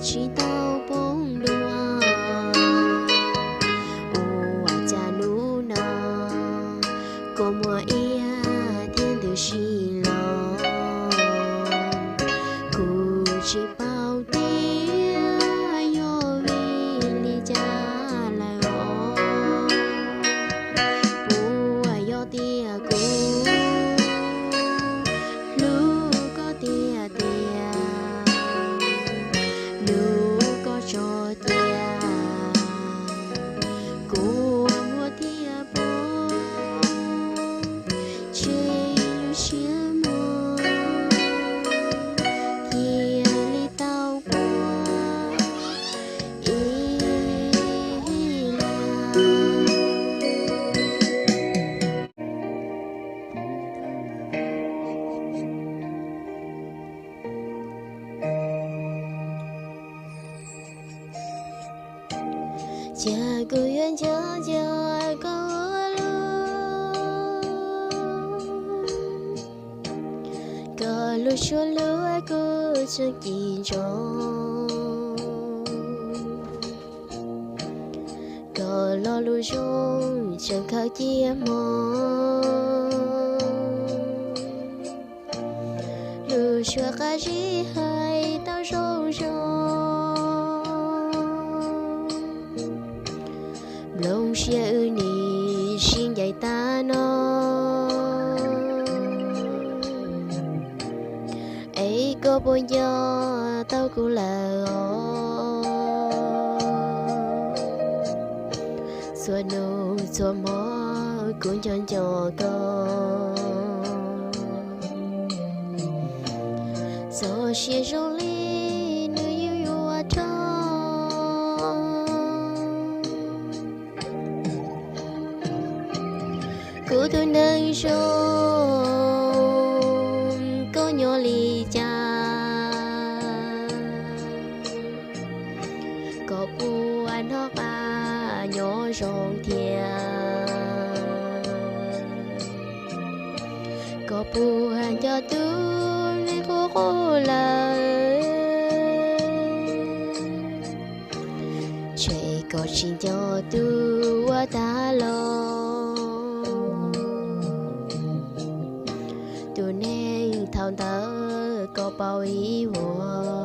tsis tau poob dua. Ua cas hnub no kua muag iab thiab ntws si los, kuv tsis paub tias yog vim li cas lawm os. Puas yog tias kuv hlub koj tiag tiag, hlub koj tso cia, kua muag thiaj poob, tseg lub siab muag, cia li tau quaj ib pliag. Cia kuv yuav nco nco koj ua luaj, koj lub suab hlub kuv tseem ci ntsoov, koj lo lus zoo tseem khaws cia hmo. Lub suab qab zib hais tau zoo zoo, nplooj siab wb nim sib ncaim tag no, es koj puas nco tau kuv lawm os? Txhua hnub txhua hmo kuv nco nco koj, txoj sia zoo li nws yuav yuav rau. Kuv tus neeg zoo, koj nyob li cas? Koj puas hnov qab nyob zoo thiab? Koj puas nco tus neeg qub qub lawm? Ntshe koj tsis nco tus uas tas los, tus neeg thaum ntawd koj paub ib vuag.